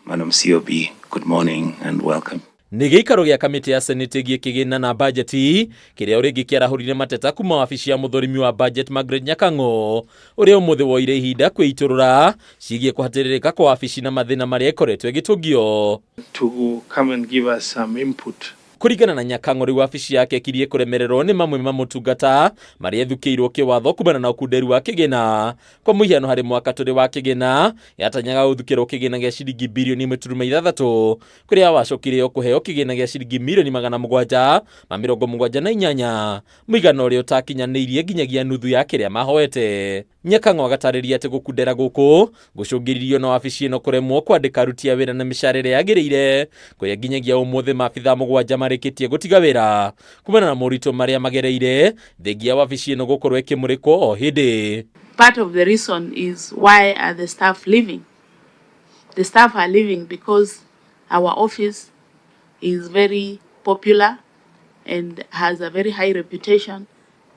Madam COB, good morning and welcome. Nĩ gĩikaro gĩa kamĩtĩ ya senate ĩgiĩ kĩgĩna na bajeti kĩrĩa o rĩngĩ kĩarahũrire mateta kuma wabici ya mũthũrimi wa budget Margaret Nyakang'o ũrĩa ũmũthĩ woire ihinda kwĩitũrũra ciĩgiĩ kũhatĩrĩrĩka kwa wabici na mathĩna marĩa ĩkoretwo ĩgĩtũngio. To come and give us some input. Kũringana na Nyakang'o, rĩu wabici yake ĩkirie kũremererwo nĩ mamwe ma motungata marĩa ĩthukĩirwo kĩwatho kumana na ũkunderi wa kĩgĩna. Kwa mũhiano, harĩ mwaka tũrĩ wa kĩgĩna yatanyaga gũthukĩrwo kĩgĩna gĩa ciringi birioni 1.6, kũrĩa wacokire o kũheo kĩgĩna gĩa ciringi mirioni 778, mũigana ũrĩa ũtakinyanĩirie nginyagia nuthu ya kĩrĩa mahoete. Nyakang'o agatarĩria atĩ gũkundera gũkũ gũcũngĩrĩirio na wabici ĩno kũremwo kwandĩka aruti a wĩra na mĩcara ĩrĩa yagĩrĩire, kũrĩa nginyagia ũmũthĩ maabithaa 7 marĩkĩtie gũtiga wĩra kumana na moritũ marĩa magereire thengia wabici ĩno gũkorwo ĩkĩmũrĩkwo o hĩndĩ. Part of the reason is, why are the staff leaving? The staff are leaving because our office is very popular and has a very high reputation,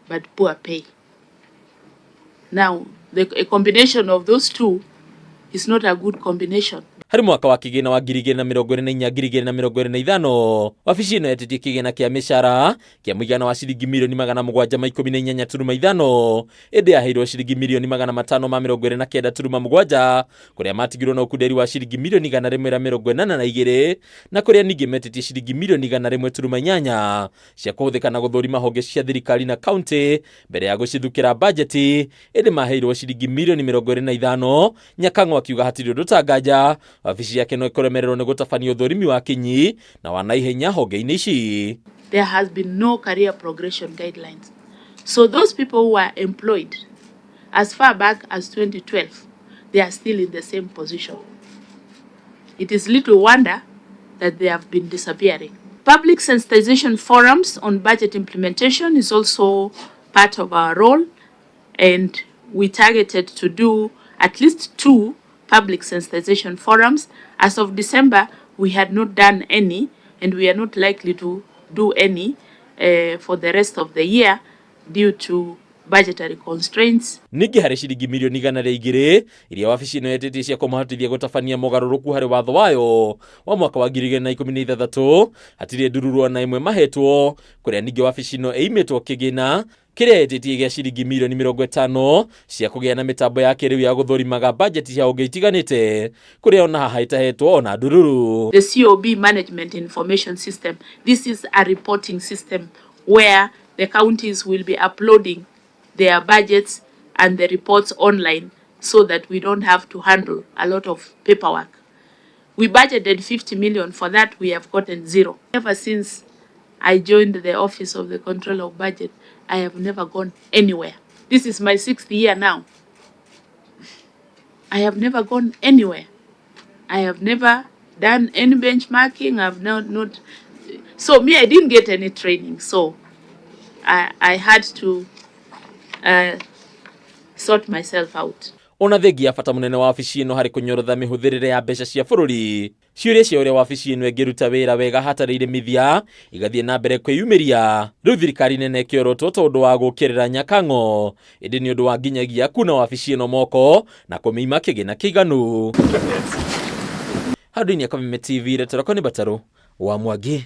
but poor pay. Now, a combination of those two is not a good combination. Harĩ mwaka wa kĩgĩna wa 2024 2025, wabici ĩno yetĩtie kĩgĩna kĩa mĩcara kĩa mũigana wa ciringi mirioni 718.5, ĩndĩ yaheirwo ciringi mirioni 529.7, kũrĩa matigirwo na ũkunderi wa ciringi mirioni 182, na kũrĩa ningĩ metĩtie ciringi mirioni 100.8 cia kũhũthĩka na gũthũrima honge cia thirikari na kaunti mbere ya gũcithukĩra bajeti, ĩndĩ maheirwo ciringi mirioni 25. Nyakang'o akiuga hatirĩ ũndũ tanganja wabici yake no ĩkũremererwo nĩ gũtabania ũthũrimi wa kinyi na wa naihenya honge-inĩ ici. There has been no career progression guidelines. So those people who are employed as far back as 2012, they are still in the same position. It is little wonder that they have been disappearing. Public sensitization forums on budget implementation is also part of our role, and we targeted to do at least two public sensitization forums. As of December, we had not done any, and we are not likely to do any for the rest of the year due to budgetary constraints. Ningĩ harĩ ciringi mirioni 102 iria wabici ĩno yetĩtie cia kũmahotithia gũtabania mogarũrũku harĩ watho wayo wa mwaka wa 2016, hatirĩ ndururu ona ĩmwe mahetwo, kũrĩa ningĩ wabici ĩno ĩimĩtwo kĩgĩna kĩrĩa yetĩtie gĩa ciringi mirioni 50 cia kũgĩa na mĩtambo ya kĩrĩu ya gũthũrimaga bajeti cia honge itiganĩte, kũrĩa ona haha ĩtahetwo ona ndururu. The COB Management Information System. This is a reporting system where the counties will be uploading their budgets and the reports online so that we don't have to handle a lot of paperwork. We budgeted 50 million for that, we have gotten zero. Ever since I joined the Office of the Controller of Budget, I have never gone anywhere. This is my sixth year now. I have never gone anywhere. I have never done any benchmarking. I've not. So me, I didn't get any training. So I had to sort myself out. Ona thengia ya bata mũnene wa wabici ĩno harĩ kũnyorotha mĩhũthĩrĩre ya mbeca cia bũrũri, ciũria cia ũrĩa wabici ĩno ĩngĩruta wĩra wega hatarĩ iremithia igathiĩ na mbere kwĩyumĩria. Rĩu thirikari nene ĩkĩorotwo to ũndũ wa gũũkĩrĩra Nyakang'o, ĩndĩ nĩ ũndũ wa nginyagia kuna wabici ĩno moko na kũmĩima kĩgĩna kĩiganu. Handũ-inĩ ya Kameme TV, retero nĩ Batarũ wa Mwangi.